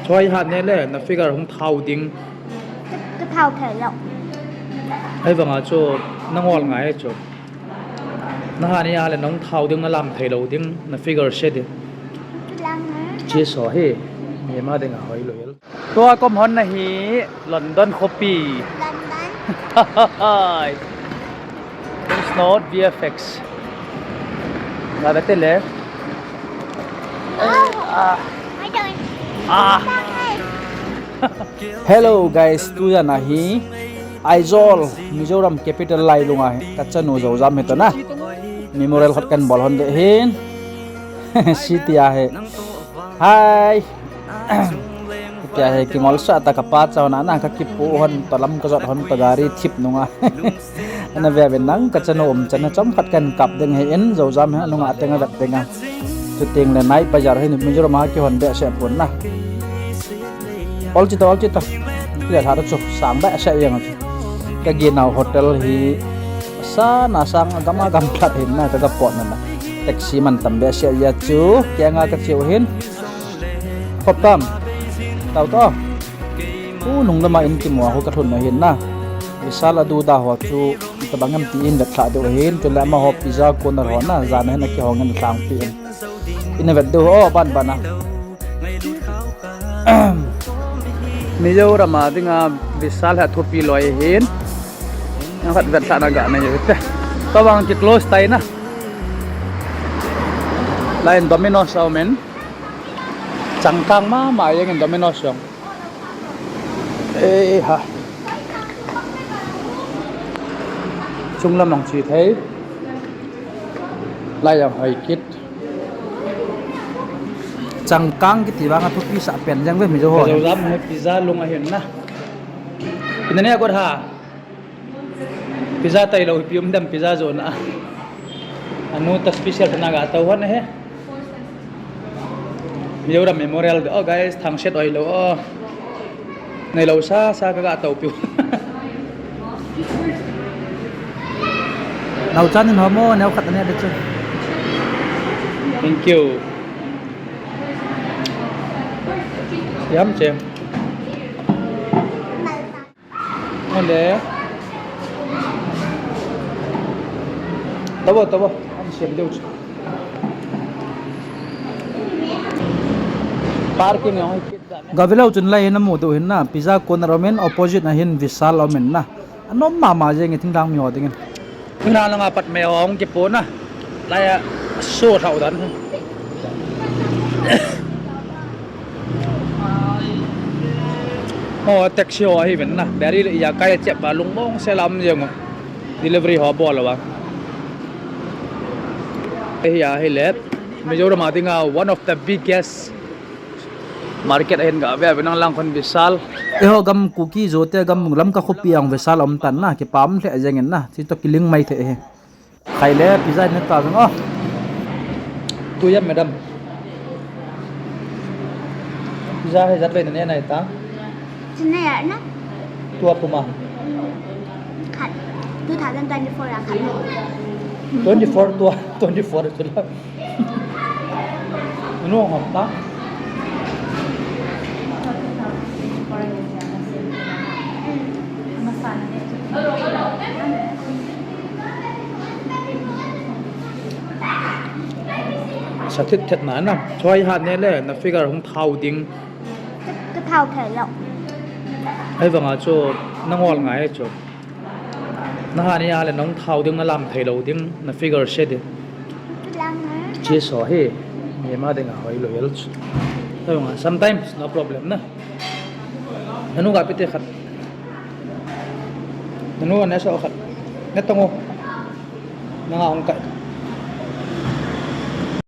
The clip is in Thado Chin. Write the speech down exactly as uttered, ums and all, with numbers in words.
Choi hat ne le, na figure hung thau ding. Ka thau thei lou. Hei vanga chu na ngol ngai chu. Na ha ni a le nong thau ding na lam thei lou ding, na figure se ding. Chi so hi. Ni ma ding a hoi lo el. Tua kom hon na hi London khopi. London. It's not V F X. Ga bete le. Ah. Ah. Hello guys, tujan a hi Aizawl, Mizoram capital lailung a hi ka chanu Zojam hi to na. Memorial khat kan bol hon de hin. City a hi. Hi. Tia hi kingol sa ta ka pa chau na na ka kipu hon to lam ka jot hon to gari thip nunga. Ana ve ve nang ka chanu um chana chom khat kan kap ding hi in Zojam hi nunga tenga vet tenga. Chuting le night bazaar hi Mizoram a kihon behseh pon na. Ol chi ta, ol chi ta. Le tha ta chu sang behseh jeng chu. Ka ginau hotel hi sa na sang gam a gam phat hin na ka ga pot na na. Taxi man tam behseh ja chu. Kenga ka chiu hin. Khop tam. Tau to. U nung lama in kimu a hu ka thun na hin na. Vishal a du da ho chu tabang em ti in vet thla deu hin. Chule ama ho pizza corner ho na. Jan hin a kihong in thlang pi in. In a vet deu ho ban ban a. Mizoram a dinga Vishal hi thupi loi hin. Nang khat vet thla na ga nei u te. Tabang ki close tai na. Lai in Domino's a um in. Changkang mama jeng in Domino's jong. Eh ha. Chunglam nong chi thei. Lai jong hoi kit. Changkang kiti vang a thupi sa pen jeng ve Mizo ho. Mizoram hi pizza lung a hin na. Ina ne a got ha. Pizza tailou hi pi um dem pizza jo na. Anu ta special ta na ga tau hon he. Mizoram Memorial de, oh guys, thang set oi lo, oh. Nei lo sa, sa ka ga tau piu. Nau chan in homo, neu khat ne de chu. Thank you. Yam che. Ole. Tabo, tabo. An siam deu chu. Parking jong hi kit dan. Ga ve leu chun lai hin amu deu hin na. Pizza corner um in opposite a hin Vishal um in na. Anom mama jeng e thingdang mi ho dingin. Tuna langa pat me hong kipo na. Lai a so thau dan. Ho taxi ho hi ven na. Beri le ya kai chep ba lung mong se lam jeng. Delivery ho bol wa. Hi a hi le. Mizoram a dinga one of the biggest market ahin ga ve ve nang lang khon Vishal. Eiho gam Kuki Zo te gam Lamka khopi ang Vishal um tan na, kipah um lheh jeng in na, ti to kiling mai thei hi. Khai le pizza ne ta jong o. Tu ya madam. Pizza hi jat ve ne nai ta. Chine ya na. Tua puma. Khat. Two thousand twenty-four a khat. Twenty-four tua, twenty-four tu la. Anu ngam ta. Sa thit thet na na. Choi hat ne le na figure hung thau ding. Ka, ka thau thei lou. Hei vanga chu na ngol ngai chu. Na ha ni a le nong thau ding na lam thei lou ding na figure se ding. Chi so hi. Ni ma ding a hoi lo el chu. Hei vanga sometimes no problem na. Nanu ga pite khat. Nanu ne so khat. Ne tongo. Nanga hong kai.